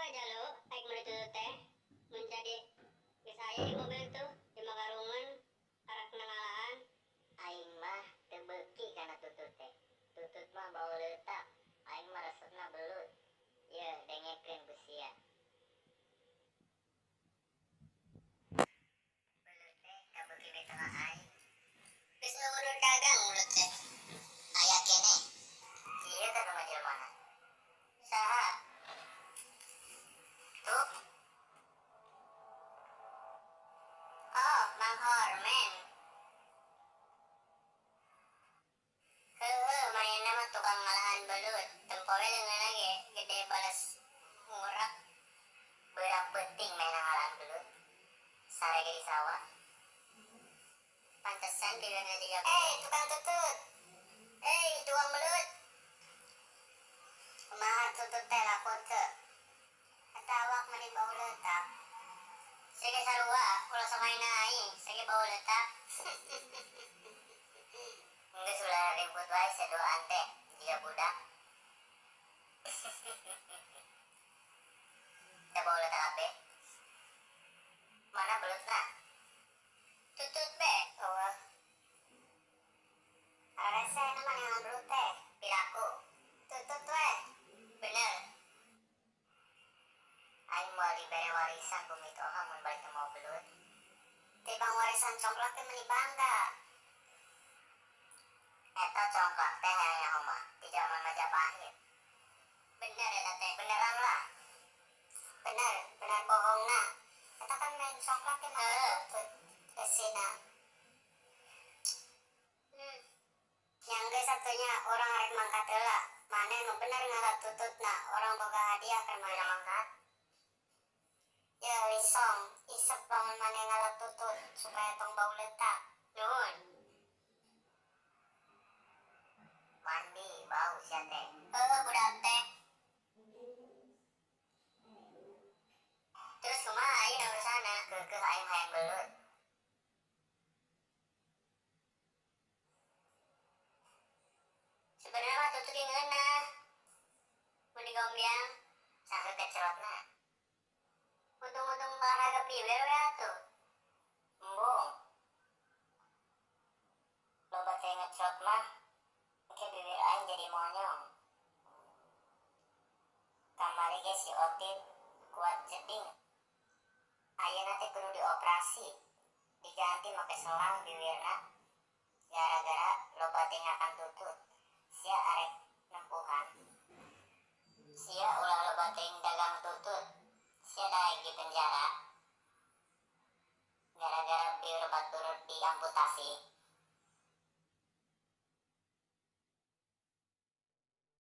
We jalu, aik meuli tutut teh. Mun jadi geus aya di mobil tuh, lima karungan, arakna ngalaan. Aing mah teu beuki kana tutut teh. Tutut mah bau leutak, aing mah resepna belut. Yeuh, dengekeun ku sia. Belut teh kabeuki mitoha aing. Geus euweuh nu dagang belut teh. Aya keneh. Ieu teh nu jelmana. Saha? Tuh. Oh, Mang Hormen. Heueuh, manehna mah tukang ngalahan belut. Tempo we leungeunna ge gede bales ngurak. Beurang peuting manehna ngalaan belut. Sare ge di sawah. Pantesan bibirna jiga. Eh, tukang tutut. Eh, tukang belut. Kumaha tutut teh, laku teu? Eta awak meni bau leutak. Sia ge sarua, ulah sok ayeuna aing, sia ge bau leutak. Geus ulah ribut wae sia duaan teh jiga budak. Da bau leutak kabeh. Mana belutna? Tutut be. Eueuh. Rese na mah neangan belut teh, piraku. Tutut we. Bener. Aing moal dibere warisan ku mitoha mun balik teu mawa belut. Tibang warisan congklak teh meuni bangga. Eta congklak teh hayang nyaho mah di zaman Majapahit. Bener eta teh. Beneran lah. Bener, bener bohongna. Eta kan main congklak teh make tutut. Eusina. Yang geus satunya urang rek mangkat heula. Maneh nu bener ngala tututna, urang boga hadiah keur maneh. Mangkat. Ya lisong, isep lamun maneh ngala tutut supaya tong bau leutak. Nuhun. Mandi bau sia teh. Heueuh budak teh. Terus kumaha ayeuna urusanna? Keukeuh aing hayang belut. Sebenarnya mah tutut ge ngeunah. Mun digombyang. Saha kecerotna? Untung-untung olahraga bibir we atuh. Embung. Loba teh ngecrot mah engke bibir aing jadi monyong. Kamari ge si Otip kuat jeding. Ayeuna teh kudu dioperasi. Diganti make selang bibirna. Gara-gara loba teh ngakan tutut. Sia arek nempuhan. Sia ulah loba teuing dagang tutut. Sia daek di penjara. Gara-gara bibir batur diamputasi.